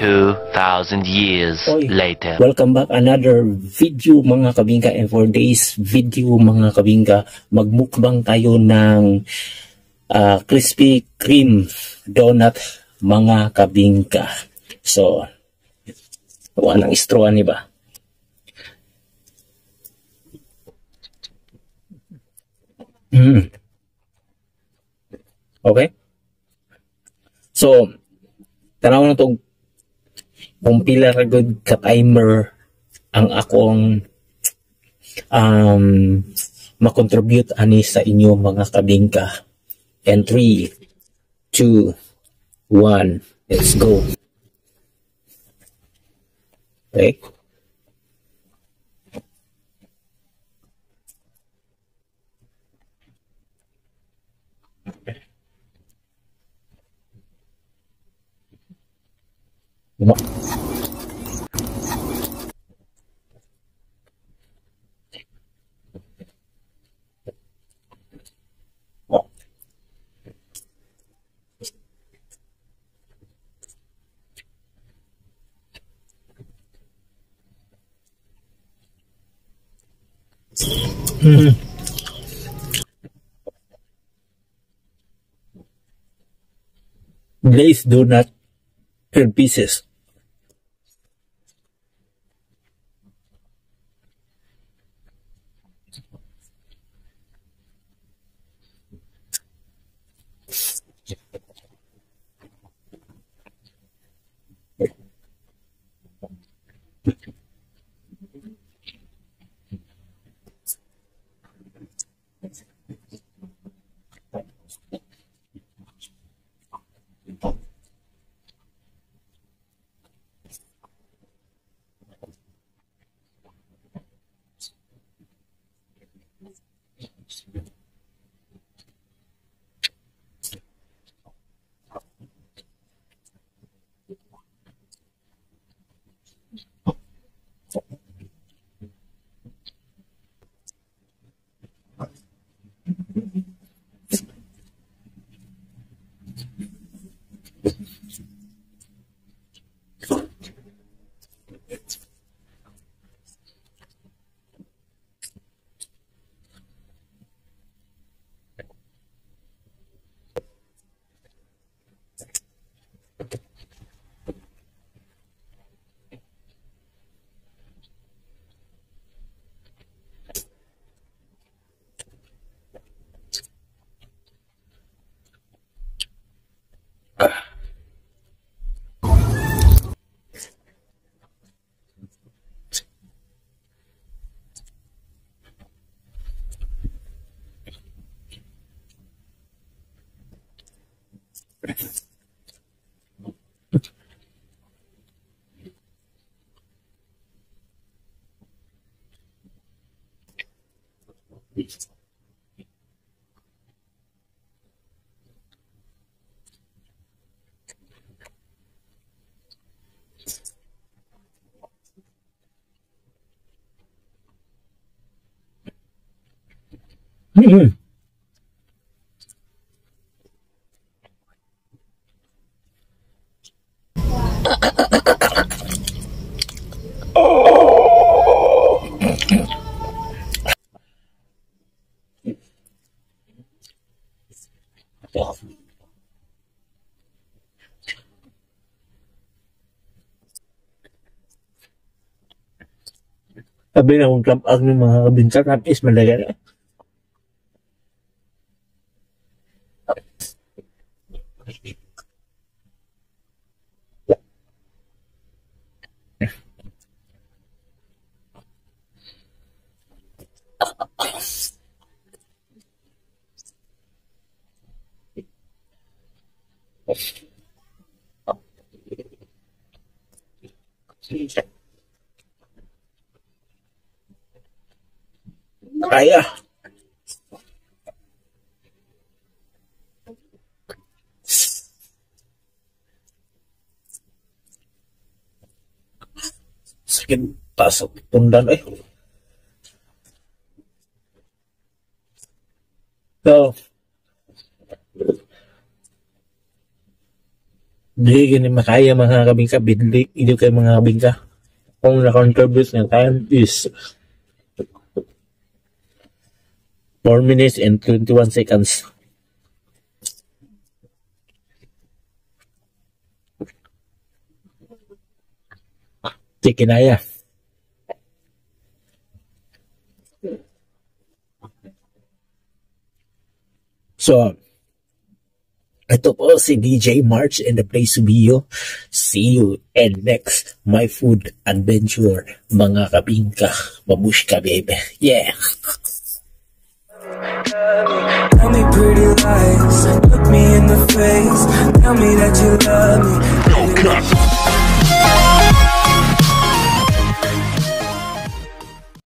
2,000 years Oy. Later. Welcome back another video, mga kabingka, and for this video, mga kabingka, magmukbang tayo ng Krispy Kreme donut, mga kabingka. So, walang straw ni ba? Okay? So, tanaw na to kung pila ra gud ka timer ang akong makontribute ani sa inyo, mga kabingka. And 3, 2, 1, let's go. Okay. Glazed donut, 12 pieces. Sabi na kung lamang ng mga kabinsa, is malaga. Kaya. Sakit pasok tundan eh. So, Di gani makaya, mga kabingka, bidli hindi kay, mga kabingka. Kung na-contribute na time is 4 minutes and 21 seconds. Di kinaya. So, ito po si DJ March in the place to be you. See you and next my food adventure, mga kabingka. Babushka, baby. Yeah. Tell me pretty lies, look me in the face, tell me that you love me. No cap.